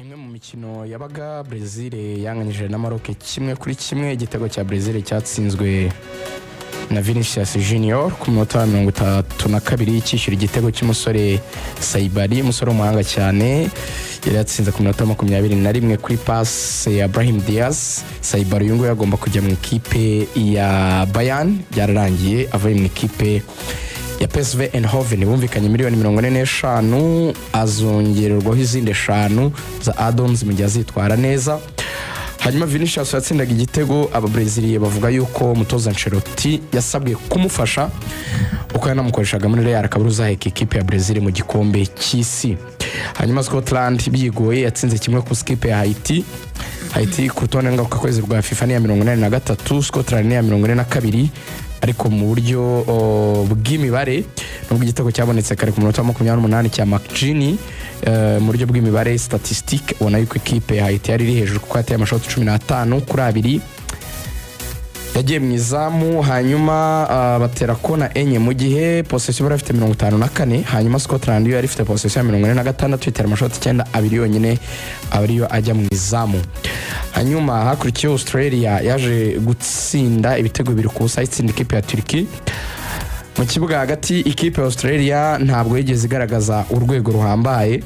Imwe mu mikino yabaga, Brezil yanganyije na Maroc 1-1. Igitego cya Brezil cyatsinzwe na Vinicius Junior ku munota wa 32, cyishyura igitego cy'umusore Saibari, umusore w'umuhanga cyane, yari yatsinze ku minota 21 kuri passe ya Brahim Diaz. Saibari uyu nguyu agomba kujya mu ikipe ya Bayern, byararangiye avuye mu ikipe ya PSV Eindhoven. Bumvikanye miliyoni 45, azongererwaho izindi 5 za add-ons mu gihe azitwara neza. Hanyuma Vinicius yatsindaga igitego, Ababreziliye bavuga yuko umutoza Ancelotti yasabwe kumufasha uko yanamukoreshaga muri Real, akaba ari uzaheka ikipe ya Brazil mu gikombe cy'isi. Hanyuma Scotland bigoye yatsinze 1 ku ikipe ya Haiti. Haiti ku rutonde ngarukakwezi rwa FIFA ni iya 83, Scotland ni iya 42, ariko mu buryo bw'imibare, nubwo igitego cyabonetse kare ku munota wa 28 cya McGinn, mu buryo bw'imibare, statistique, ubona yuko ikipe ya Haiti yari iri hejuru kuko yateye amashoti 15 kuri 2 yagiye mu izamu. Hanyuma batera kona enye, mu gihe possession bari bafite 54. Hanyuma Scotland yo yari ifite possession ya 46, itera amashoti 9, abiri yonyine aba ariyo ajya mu izamu. Hanyuma hakurikiyeho Australia yaje gutsinda ibitego 2-0, itsinda ikipe ya Turkey. Mu kibuga hagati, ikipe ya Australia ntabwo yigeze igaragaza urwego ruhambaye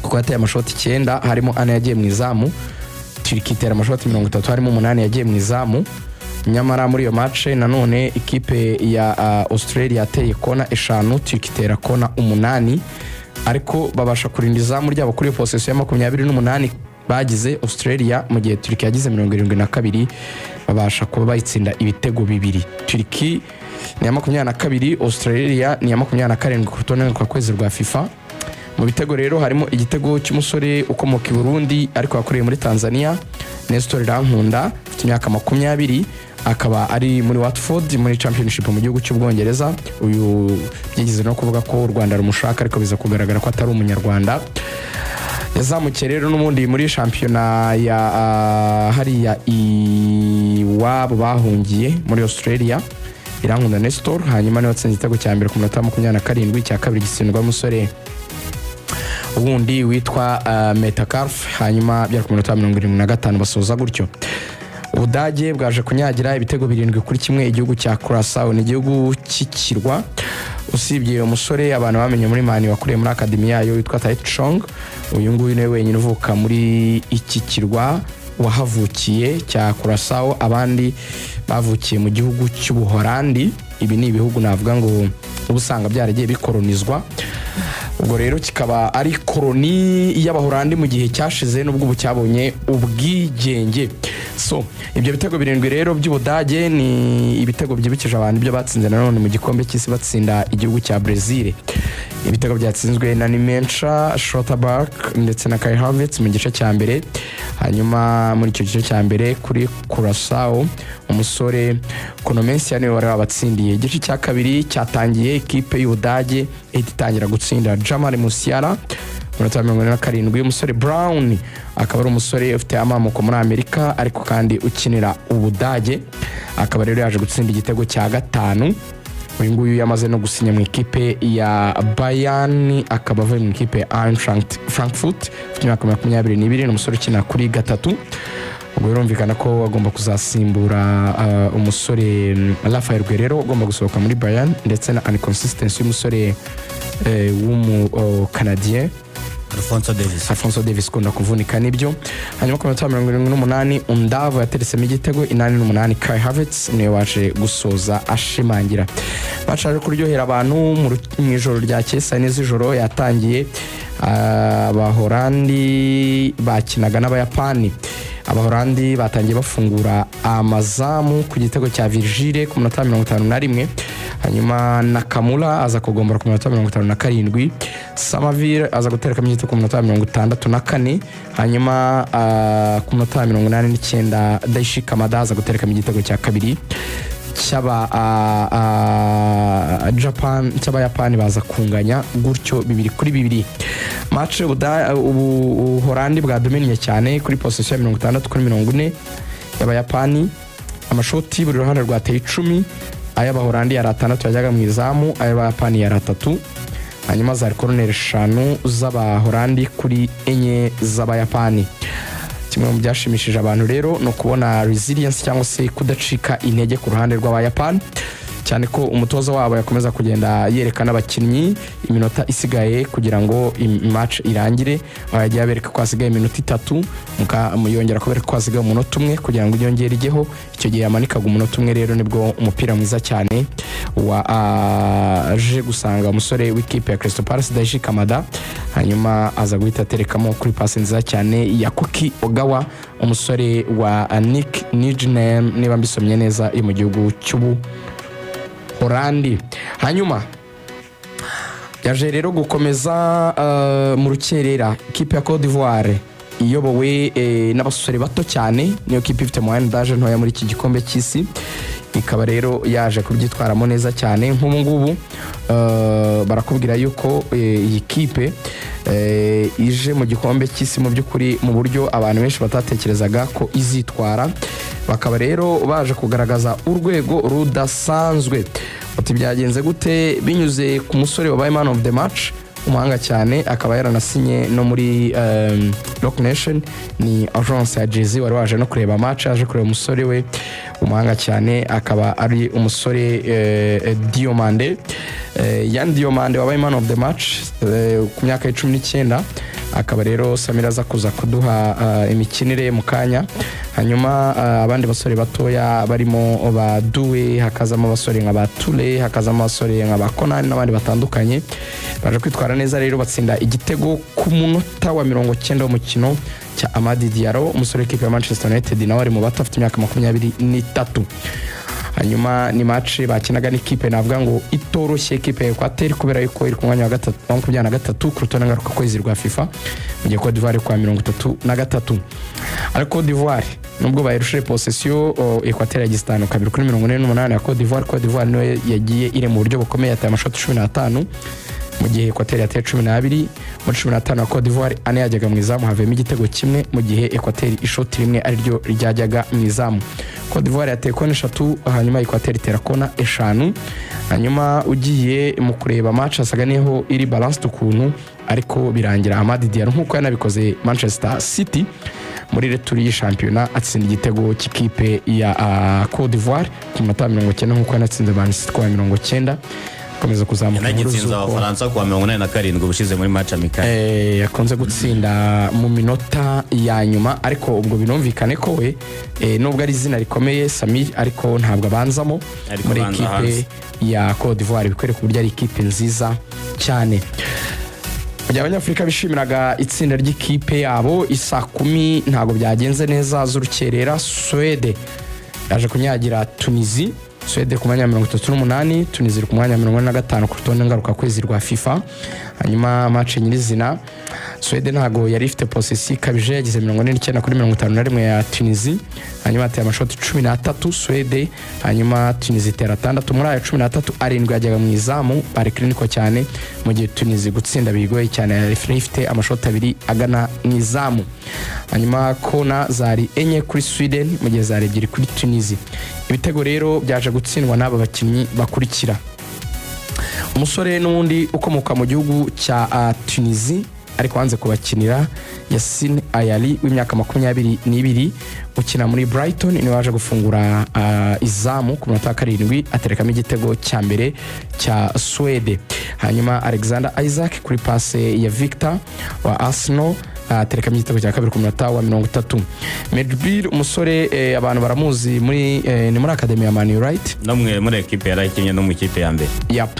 kuko yateye amashoti 9, harimo ane yagiye mu izamu. Turkey itera amashoti 30, harimo umunani yagiye mu izamu. Nyamara muri iyo match nanone ikipe ya Australia yateye kona 5, Turkey itera kona 8, ariko babasha kurinda izamu ryabo kuri iyo possession ya 28 bagize Australia, mu gihe Turkey yagize 72, babasha kuba bayitsinda ibitego 2. Turkey ni iya 22, Australia ni iya 27 ku rutonde ngarukakwezi rwa FIFA. Mu bitego rero harimo igitego cy'umusore ukomoka i Burundi ariko yakoreye muri Tanzania, Nestor Irankunda, ufite imyaka 20, akaba ari muri Watford muri Championship mu gihugu cy'Ubwongereza. Uyu byigeze no kuvuga ko u Rwanda rumushaka, ariko biza kugaragara ko atari Umunyarwanda. Yazamukiye rero n'ubundi muri shampiyona ya hariya iwabo bahungiye muri Australia, Irankunda Nestor. Hanyuma niwe watsinze igitego cya mbere ku munota wa 27, icya kabiri gitsindwa n'umusore wundi witwa Metcalf, hanyuma byari ku munota wa 75, basoza gutyo. Ubudage bwaje kunyagira ibitego 7-1 igihugu cya Curaçao. Ni igihugu cy'ikirwa. Usibye umusore abantu bamenye muri Man U wakuriye muri academy yayo witwa Tahith Chong, uyu nguyu niwe wenyine uvuka muri iki kirwa wahavukiye cya Curaçao. Abandi bavukiye mu gihugu cy'Ubuholandi. Ibi ni ibihugu navuga ngo uba usanga byaragiye bikoronizwa, ubwo rero kikaba ari koroni y'Abahorandi mu gihe cyashize, nubwo ubu cyabonye ubwigenge. So ibyo bitego 7 rero by'Ubudage ni ibitego byibukije abantu ibyo batsinze nanone mu gikombe cy'isi batsinda igihugu cya Brazil. Ibitego byatsinzwe na Nmecha, Schlotterbeck ndetse na Kai Havertz mu gice cya mbere. Hanyuma muri icyo gice cya mbere kuri Curaçao, umusore Konomencia niwe wari wabatsindiye. Igice cya kabiri cyatangiye, ikipe y'Ubudage ihita itangira gutsinda. Jamal Musiala munota wa 47, umusore Brown, akaba ari umusore ufite amamuko muri Amerika ariko kandi ukinira Ubudage, akaba rero yaje gutsinda igitego cya gatanu. Uyu nguyu yamaze no gusinya mu ikipe ya Bayern, akaba avuye mu ikipe ya Eintracht Frankfurt. Ufite imyaka 22, ni umusore ukina kuri gatatu. Ubwo birumvikana ko agomba kuzasimbura umusore Rafael Guerrero ugomba gusohoka muri Bayern, ndetse na inconsistency y'umusore w'umu Canadien Alphonso Davies. Alphonso Davies ukunda kuvunika, nibyo. Hanyuma ku minota 78 Undav yateretsemo igitego, 88 Kai Havertz niwe waje gusoza ashimangira. Bacaje kuryohera abantu mu ijoro ryakeye, saa 4 z'ijoro yatangiye. Abahorandi bakinaga n'Abayapani. Abahorandi batangiye bafungura amazamu ku gitego cya Virgile ku minota 51, hanyuma Nakamura aza kugombora ku minota 57, Summerville aza guterekamo igitego ku minota 64, hanyuma ku minota 89 Daichi Kamada aza guterekamo igitego cya kabiri cy'aba Japan, cy'Abayapani, baza kunganya gutyo 2-2. Match ubu Ubuholandi bwadominiye cyane kuri possession ya 60 kuri 40 y'Abayapani. Amashoti buri ruhande rwateye 10, ay'Abahorandi yari atandatu yajyaga mu izamu, ay'Abayapani yari atatu. Hanyuma zari koroneri 5 z'Abahorandi kuri 4 z'Abayapani. Kimwe mu byashimishije abantu rero ni ukubona resilience cyangwa se kudacika intege ku ruhande rw'Abayapani, cyane ko umutoza wabo yakomeza kugenda yerekana abakinnyi iminota isigaye kugira ngo match irangire, aho yagiye abereka ko hasigaye iminota 3, yongera kubereka ko hasigaye umunota 1 kugira ngo inyongere ijyeho. Icyo gihe yamanikaga umunota 1 rero nibwo umupira mwiza cyane waje gusanga umusore w'ikipe ya Crystal Palace, Daichi Kamada, hanyuma aza guhita aterekamo kuri pasi nziza cyane ya Koki Ogawa, umusore wa Nick Nijnem, niba mbisomye neza, iri mu gihugu cy'ubu Holandi. Hanyuma yaje rero gukomeza mu rukerera, ikipe ya Cote d'Ivoire iyobowe n'abasore bato cyane, niyo kipe ifite moyenne d'âge ntoya muri iki gikombe cy'isi, ikaba rero yaje kubyitwaramo neza cyane. Nk'ubu ngubu barakubwira yuko iyi kipe ije mu gikombe cy'isi mu by'ukuri mu buryo abantu benshi batatekerezaga ko izitwara, bakaba rero baje kugaragaza urwego rudasanzwe. Uti byagenze gute? Binyuze ku musore wabaye man of the match, umuhanga cyane, akaba yaranasinye no muri Roc Nation, ni agence ya Jay-Z, wari waje no kureba match, aje kureba umusore we umuhanga cyane, akaba ari umusore Diomande, Yan Diomande wabaye man of the match ku myaka ya 19. Akaba rero Samira aza kuza kuduha imikinire ye mu kanya. Hanyuma abandi basore batoya barimo ba Duwe, hakazamo abasore nka ba Ture, hakazamo abasore nka ba Konani n'abandi batandukanye, baje kwitwara neza rero, batsinda igitego ku munota wa 90 w'umukino cya Amad Diallo, umusore w'ikipe ya Manchester United, nawe ari mu bato, afite imyaka 23. Hanyuma ni match bakinaga n'ikipe navuga ngo itoroshye, ikipe ya Equateur, kubera yuko iri ku mwanya wa gatatu, wa 23 ku rutonde ngarukakwezi rwa FIFA, mu gihe Cote d'Ivoire kwa 33. Ariko Cote d'Ivoire nubwo bayirushije possession, Equateur yagize 52 kuri 48 ya Cote d'Ivoire. Cote d'Ivoire niyo yagiye iri mu buryo bukomeye, yateye amashoti 15 mu gihe Equateur yateye 12. Muri 15 ya Cote d'Ivoire, 4 yajyaga mu izamu havuyemo igitego kimwe, mu gihe Equateur ishoti rimwe ariryo ryajyaga mu izamu. Cote d'Ivoire yateye kona 3, hanyuma Equateur itera kona 5. Hanyuma ugiye mu kureba match hasaga niho iri balanced ukuntu, ariko birangira Amad Diallo, nk'uko yanabikoze Manchester City muri retour y'ishampiyona, atsinda igitego cy'ikipe ya Cote d'Ivoire ku munota wa 90, nk'uko yanatsinze Man City ku wa 90. Akomeza kuzamuka inkuru Yanagitsinze z'uko Abafaransa kuwa 87 ubushize muri match amical. Yakunze gutsinda mu minota ya nyuma, ariko ubwo binumvikane ko we nubwo ari izina rikomeye Samir, ariko ntabwo abanzamo Ariko muri abanza ekipe hanze. ya Cote d'Ivoire, bikwereka uburyo ari ikipe nziza cyane. Mu gihe Abanyafurika bishimiraga itsinda ry'ikipe yabo, isaa 10 ntabwo byagenze neza z'urukerera. Suwede yaje kunyagira Tunizi. Suwede ku mwanya wa 38, Tunizi iri ku mwanya wa 45 ku rutonde ngarukakwezi rwa FIFA. Hanyuma match nyirizina, Suwede ntabwo yari ifite possession ikabije, yagize 49 kuri 51 ya Tunizi. Hanyuma ateye amashoti 13 Suwede, hanyuma Tunizi itera 6. Muri ayo 13, 7 yajyaga mu izamu, bari clinical cyane, mu gihe Tunizi gutsinda bigoye cyane, yari ifite amashoti 2 agana mu izamu. Hanyuma kona zari 4 kuri Sweden, mu gihe zari 2 kuri Tunizi. Ibitego rero byaje gutsindwa n'aba bakinnyi bakurikira: umusore n'ubundi ukomoka mu gihugu cya Tunisie ariko wanze kubakinira, Yasin Ayari w'imyaka 22 ukina muri Brighton, niwe waje gufungura izamu ku munota wa 7, aterekamo igitego cya mbere cya Suwede. Hanyuma Alexander Isak kuri passe ya Victor wa Arsenal aterekamo igitego cya kabiri ku munota wa 30. Mejbri, umusore abantu baramuzi muri ni muri academy ya Man United. No muri ekipe yarakinnye no mu ikipe ya mbere. Yap,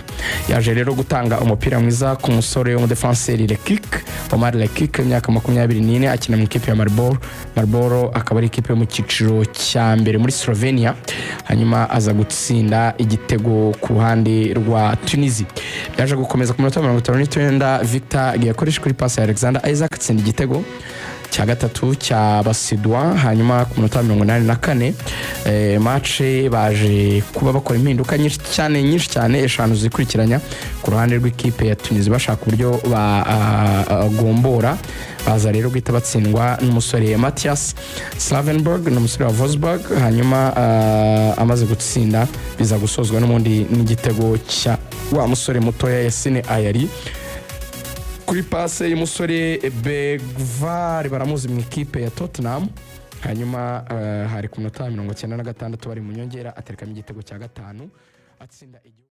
yaje rero gutanga umupira mwiza ku musore w'umudefanseri Rekik, Omar Rekik w'imyaka 24, akina mu ikipe ya Maribor. Maribor akaba ari ikipe yo mu cyiciro cya mbere muri Slovenia. Hanyuma aza gutsinda igitego ku ruhande rwa Tunisia. Byaje gukomeza ku minota 59, Victor Gyökeres kuri pasi ya Alexander Isak atsinda igitego. Cya gatatu cya Basidwa. Hanyuma ku munota wa 84, match baje kuba bakora impinduka nyinshi cyane, nyinshi cyane, eshanu zikurikiranya ku ruhande rw'ikipe ya Tunisia, bashaka uburyo bagombora. Baza rero guhita batsindwa n'umusore Mathias Slavenberg, ni umusore wa Wolfsburg. Hanyuma amaze gutsinda, biza gusozwa n'ubundi n'igitego cya wa musore mutoya Yasine Ayari kuri passe y'umusore Bergvall, baramuzi mu ikipe ya Tottenham. Hanyuma hari ku minota 96, bari mu nyongera, aterekamo igitego cya gatanu, atsinda igihugu.